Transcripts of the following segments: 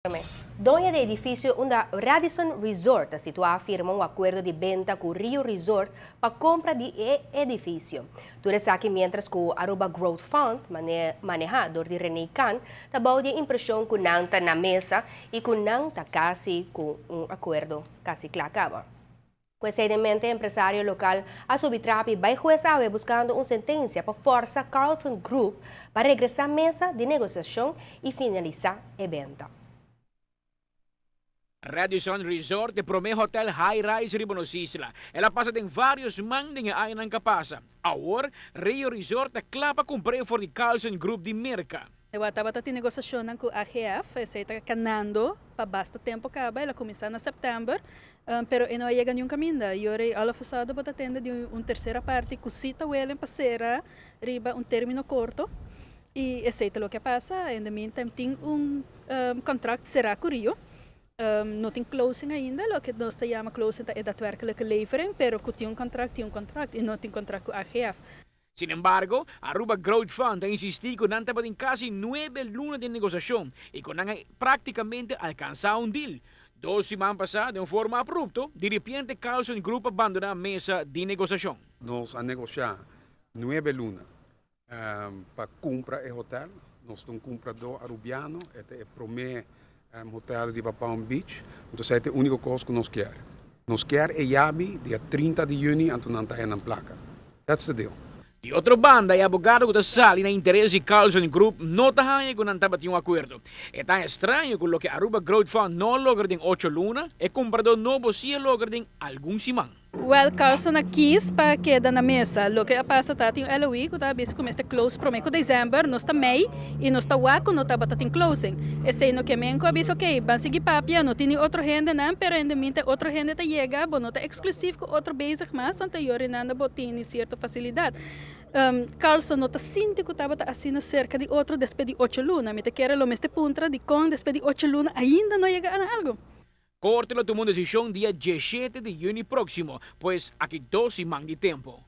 Doño di edificio unda Radisson Resort ta situa a firma un acuerdo di benta cu Rio Resort pa compra di e edificio. Tur esaki mientras cu Aruba Growth Fund, maneha door di Rene Khan, ta bou di e impresion cu nan ta na mesa y cu nan ta casi cu un acuerdo casi cla caba. Cu esey den mente, empresario local a subi trapi bay hues awe buscando un sentencia pa forsa Carlson Group pa regresa mesa di negociacion y finalisa e benta. Radisson Resort e prome hotel high-rise riba nos isla. El a pasa den varios man den e añanan ka pasa. Awor, Rio Resort ta kla pa kumpr'é for di Carlson Group di Merka. E tabata tin negociacionnan cu AGF, esey ta canando pa basta tempo caba, el a cuminsa na september, pero e no a yega ningun caminda. Y ora all of a sudden bo ta tende di un tercera parti cu si ta willing pa cera riba un termino corto y esey ta loke a pasa. In the meantime tin un contract cera cu Rio. No tin closing ainda, loke nos ta yama closing ta e daadwerkelijke levering, pero cu tin un contract, tin un contract y no tin contract cu AGF. Sin embargo, Aruba Growth Fund a insisti cu nan tabatin casi 9 luna di negociacion y cu nan a practicamente alcansa un deal. 2 siman pasa, di un forma abrupto, di repente Carlson Group a bandona mesa di negociacion. Nos a negocia 9 luna pa cumpra e hotel. Nos ta un cumprador arubiano, e ta e prome hotel di Palm Beach. Anto, esey ta e unico cos cu nos kier. Nos kier e yabi dia 30 di juni, anto nan ta na placa. That's the deal. Di otro banda, e abogado cu ta sali na interes di Carlson Group no ta haya cu nan tabatin un acuerdo. E ta straño cu loke Aruba Growth Fund no a logra den 8 luna, e cumprador nobo si a logra den algun siman. Well, Carlson a kies pa keda na mesa. Loke a pasa ta tin LOI ku ta bisa ku mester close prome ku december, nos ta mei i nos ta wak ku no tabata tin closing. Esei no ke men ku a bisa ok, ban sigui papia, no tin otro hende nan, pero in the meantime otro hende ta yega, bo no ta exclusief ku otro bezig mas, anto yorinanda bo tin cierto facilidad. Carlson no ta sinti ku tabata asina cerca di otro despues di 8 luna. Mi ta kere lo mester puntra di kon despues di 8 luna ainda no yega na algo. Corte lo tuma un decision dia 17 di juni proximo, pues aki 2 siman di tempo.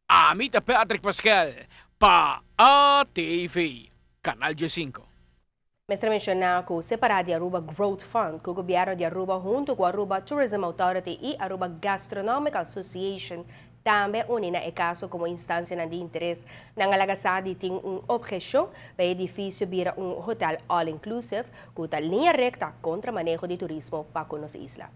Ami ta Patrick Pascal, pa ATV, Canal G5. Mester menciona cu separa di Aruba Growth Fund, cu gobierno di Aruba hunto cu Aruba Tourism Authority y Aruba Gastronomic Association tambe uni na e caso como instancia di interes. Nan a laga sa di tin un obhecion pa e edificio bira un hotel all-inclusive, cu ta linea recta contra maneho di turismo pa nos isla.